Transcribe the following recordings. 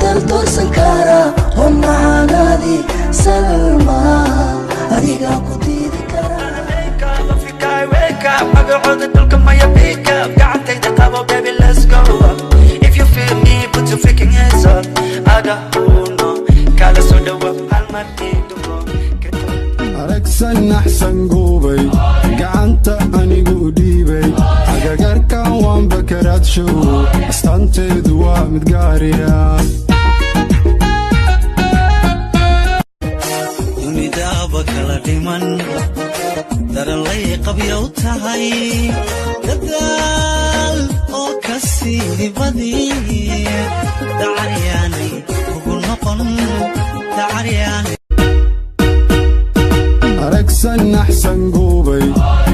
Dal doorsan kara oo macaanaadi Salma, adigaa ku diidi kara. Wake up, magacooda dhulka maya, pick up, gacantayda qabo, baby, let's go up. If you feel me, put your freaking hands up. Aga huno kala soo dhawa, hal mar ii dhumo. Aragsan axsan guubay, gacanta anigu dhiibay, agagarkan waan bakaraad show, astaanteedu waa mid gaariya. Dunidaaba kala dhiman daranlay qabyow tahay, dadaal oo ka sii badi, dacaryaanay kugu noqon dacaryaanay. Aragsan axsan guubay,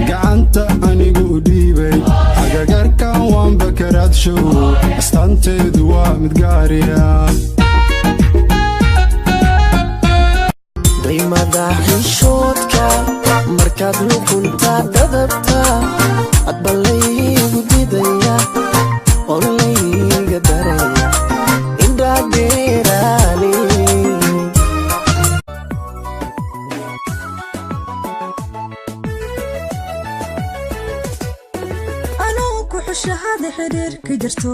gacanta anigu dhiibay, agagarkan waan bakaraad show, astaanteedu waa mid gaariya. Daymada xishoodka markaad luqunta dadabta, adba laygu didaya oo layga daraya indhaadheeraale. Anugu ku xushahada xiriirka jirto,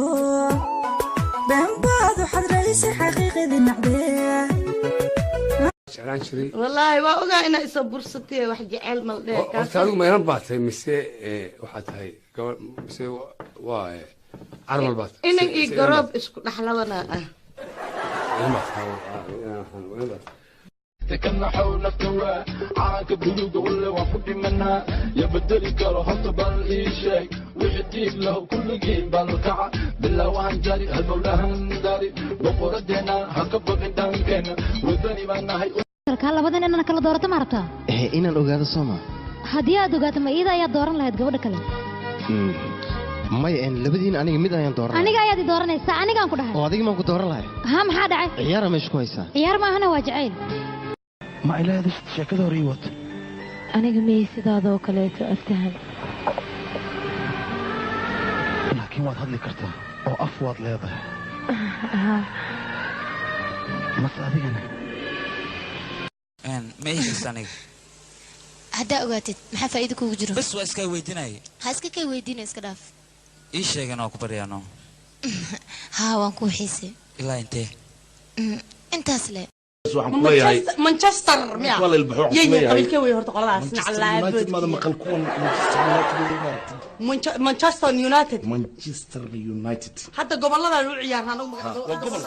beenbaadu xadraysay, xaqiiqadii nacdee. Jeclaan jiray. Wallaahi waa ogaa inaa isa bursatay wax jecel mal dheh. Horta adigu ma inan baa tahay mise waxaa tahay gabadh mise waa carmal baa tahay? Inan iyo garoob isku dhexlabana ah. Inan baa tahay, inan baa tahay. Kanaxow nafta waa calanka buluuga, walle waan ku dhimanaa, ya bedeli karo? Horta bal ii sheeg wixii diig lahu, kulligiin bal kaca bilaawahan jari halbowlahan dari, boqoradeena ha ka baqin, dhankeenna wadani baan nahay. Kaa labadan inaan kala doorato ma rabtaa? Inaan ogaado sooma. Haddii aad ogaato, ma iida ayaad dooran lahayd gabadha kale? Maya, labadiina aniga mid ayaan dooran lahaa. Aniga ayaad i dooranaysaa, anigaan ku dhahay. Oo adiga maan ku dooran lahay? Ha, maxaa dhacay? Ciyaara meesha ku haysaa. Ciyaar maahana, waa jacayl. Ma ilaahda sheekada hore ii wad. Aniga miyay sidaadoo kaleeto aftahan? Laakiin waad hadli kartaa oo af waad leedahay. Haa. Mase adigana Ma ihaysa aniga? Haddaa ogaatid, maxaa faa'iido kuugu jiro? Bas waa iskaa weydiinaya. Ha iska kay weydiina, iska dhaaf. Ii sheegan oo ku baryaano. Haa, waan kuu xiisay. Ilaa intee? Intaas le. Waxaan ku leeyahay Manchester miya? Waa la ilbaxo, waxaan ku Yey, leeyahay. Qabiilkee wey horta qoladaas? Manchester United maada maqal? Kuwan Manchester United wey maaragtay. Manchester United. Manchester United. Hadda goboladan u ciyaarnaan. Ha, waa gobol.